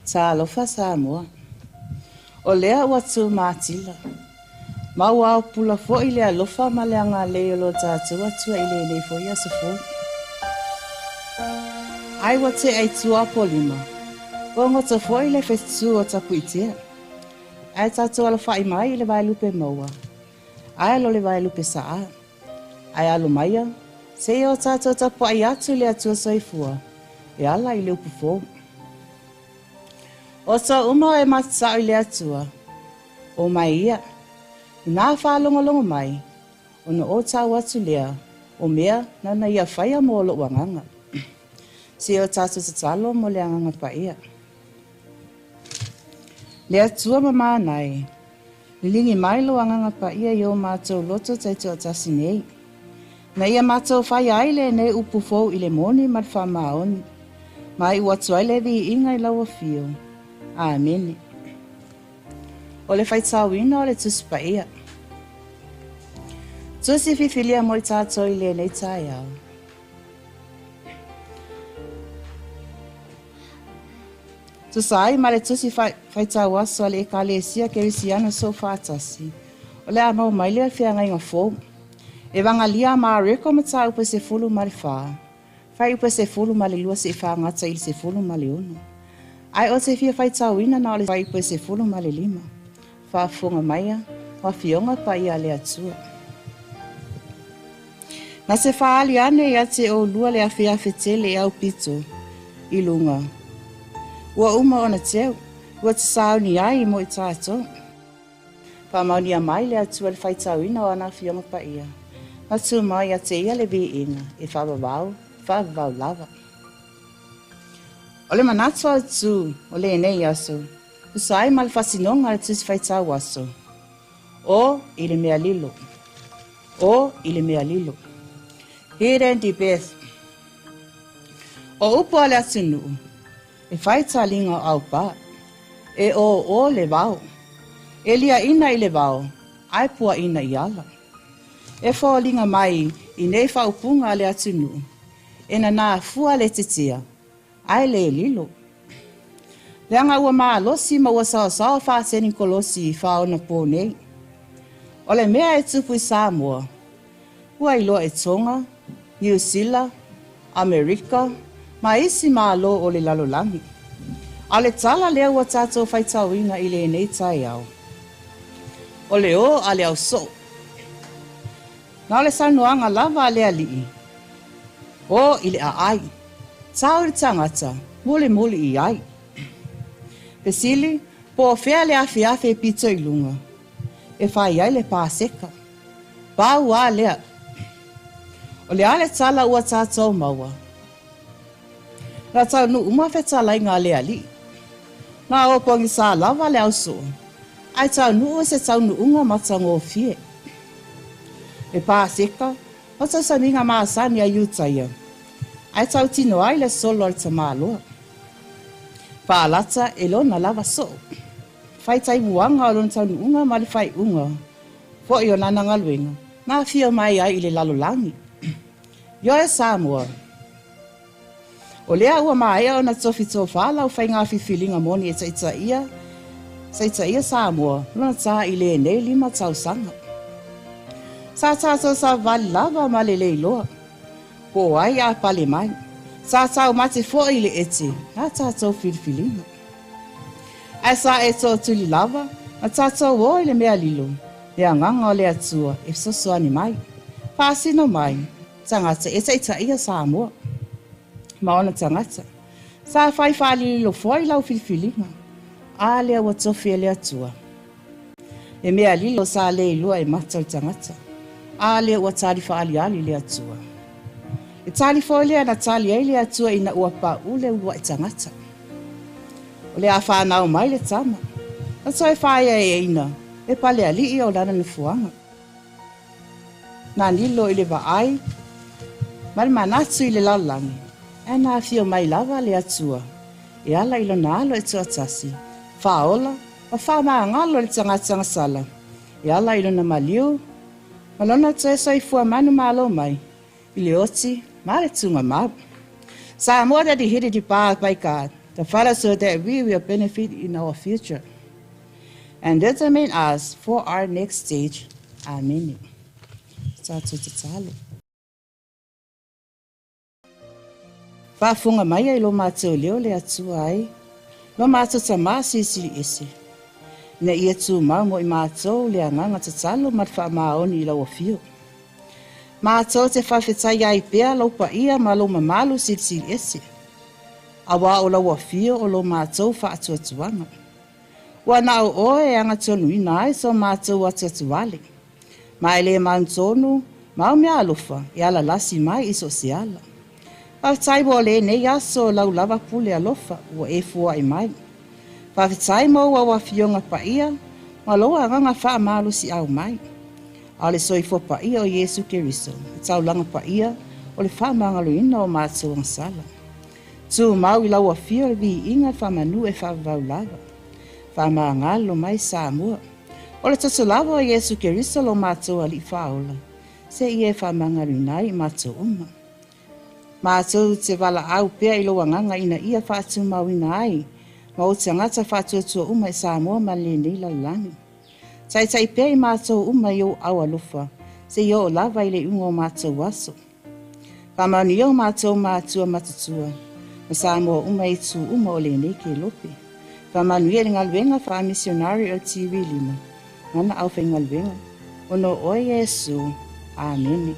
Talofa Samoa. O lea ua tumatila. Ma ua aopula foi le alofa ma le agalelei o lo tatou Atua i lenei foi aso fou. Ai ua tea i tua Apolima, ua goto foi le fetu o Tapuitea. Ae tatou alofai mai i le vaelupe maua, ae alo le vaelupe saa. Ae alo maia, seia o tatou tapuai atu i le Atua Soifua, e ala i le upu fou. O tou uma e matatau i le Atua, o mai ia, ina faalogologo mai, ona ou tau atu lea, o mea nana ia faia mo lou agaga. Seia o tatou tatalo mo le Agaga Paia. Le Atua mamana e, liligi mai lou Agaga Paia i o matou loto taitoatasi nei, na ia matou faia ai lenei upu fou i le moni ma le faamaoni, ma iu atu ai le viiga i lau afio. Amene. O le faitauina o le Tusi Paia. Tusi fifilia mo i tatou i lenei taeao. Tusa ai ma le tusi faitau aso a le Ekalesia Kerisiano Soofaatasi, o le a maua mai lea feagaiga fou. Evangalia a Mareko mataupu e 14, fuaiupu e 12 seia fagata i le 16. Ae ou te fia faitauina na o le fuaiupu e 15. Faafofoga maia, o Afioga Paia a le Atua. Na se faaali ane ia te oulua le afeafe tele e aupito i luga. Ua uma ona teu, ua te sauni ai mo i tatou. Faamaonia mai le Atua le faitauina o ana Afioga Paia, ma tumau ia te ia le viiga e faavavau, faavavau lava. O le manatu autu o lenei aso, tusa ai ma le fasinoga a le Tusi Faitau Aso, O i le mea lilo. O i le mea lilo. Hidden Depth. O upu a le atunuu, e fai taliga o aupā, e ō le vao, e liaʻina i le vao, ae puaʻina i ala. E foliga mai i nei faaupuga a le atunuu, e nanā fua le titia, ae le lilo. Leaga ua malosi ma ua saosaoa faatenikolosi i faaonapō nei. O le mea e tupu i Samoa, ua iloa e Tonga, Niu Sila, Amerika, ma isi Malo o le lalolagi. A o le tala lea ua tatou faitauina i lenei taeao, o le ō a le au soo. Na o le saunoaga lava a le alii, O i le aai, tau i le tagata, mulimuli i ai. Fesili, po o fea le afeafe e pito i luga, e fai ai le Paseka? Pau a lea. O le a le tala ua tatou maua? Na taunuu uma fetalaiga a le alii. Na o pogisa lava le ausoo, ae taunuu i se taunuuga matagofie. Le Paseka, o tausamiga masani a Iutaia, ae tautino ai le solo a le tamaloa. Faalata e lona lava soo. Fai taimuaga o lona taunuuga ma le faaiuga foi o lana galuega na afio mai ai i le lalolagi. Ioe Samoa, O lea ua maea ona tofi tofa lau faiga filifiliga moni e taitaia taitaia Samoa lona tā i lenei 5 tausaga. Sa tatou savavali lava ma le leiloa, po o ai a pale mai. Sa taumate foi i le ete a tatou filifiliga. Ae sa e tootuli lava ma tatou o i le mea lilo, le agaga o le Atua e fesoasoani mai, faasino mai, tagata e taitaia Samoa ma ona tagata. Sa fai faalililo foi lau filifiliga, a lea ua tofi e le Atua. Le mea lilo sa le iloa e mata o le tagata, a lea ua tali faaliali le Atua. Le tali foi lea na tali ai le Atua ina ua paʻu le uluai tagata. O le a fanau mai le tama, na toe faaeaeaina e Palealii o lana nofoaga. Na lilo i le vaai ma le manatu i le lalolagi, ae na afio mai lava le Atua e ala i lona alo e toatasi, faaola ma faamagalo le tagata gasala e ala i lona maliu ma lona toe soifua manumalo mai i le oti ma le tugamau. Samoa that he hit it by God. The Father, so that we will benefit in our future and determine us for our next stage. Amen. Tatou tatalo. Faafofoga maia i lo matou leo le Atua ai lo matou Tamā Silisili Ese, ina ia tumau mo i matou le agaga tatalo ma le faamaoni i lau afio. Matou te faafetai ai pea lou paia ma lou mamalu Silisili Ese, auā o lau afio o lo matou faatuatuaga. Ua na o oe e agatonuina ai so matou atuatuvale, ma e le mautonu ma au meaalofa e alalasi mai i so o se ala. Faafetai mo lenei aso o lau lava pule alofa ua e fua'i mai. Faafetai mo au Afioga Paia ma lou agaga faamalosiau mai. A o le soifua paia o Iesu Keriso, le taulaga paia o le faamagaloina o matou agasala. Tumau i lau Afio le viiga le faamanu e faavavau lava. Faamagalo mai Samoa. O le toto lava o Iesu Keriso lo matou Alii Faaola, seia e faamagaloina ai i matou uma. Matou te valaau pea i lou agaga ina ia faatumauina ai ma ou tagata faatuatua uma i Samoa ma lenei lalolagi. Taitai pea i matou uma i ou aao alofa, seia oo lava i le iuga o matou aso. Faamanuia o matou matua matutua, ma Samoa uma i itu uma o lenei kelope. Faamanuia i le galuega faamisionari o le TV 5, ma ana aufaigaluega, ona o oe Iesu. Amene.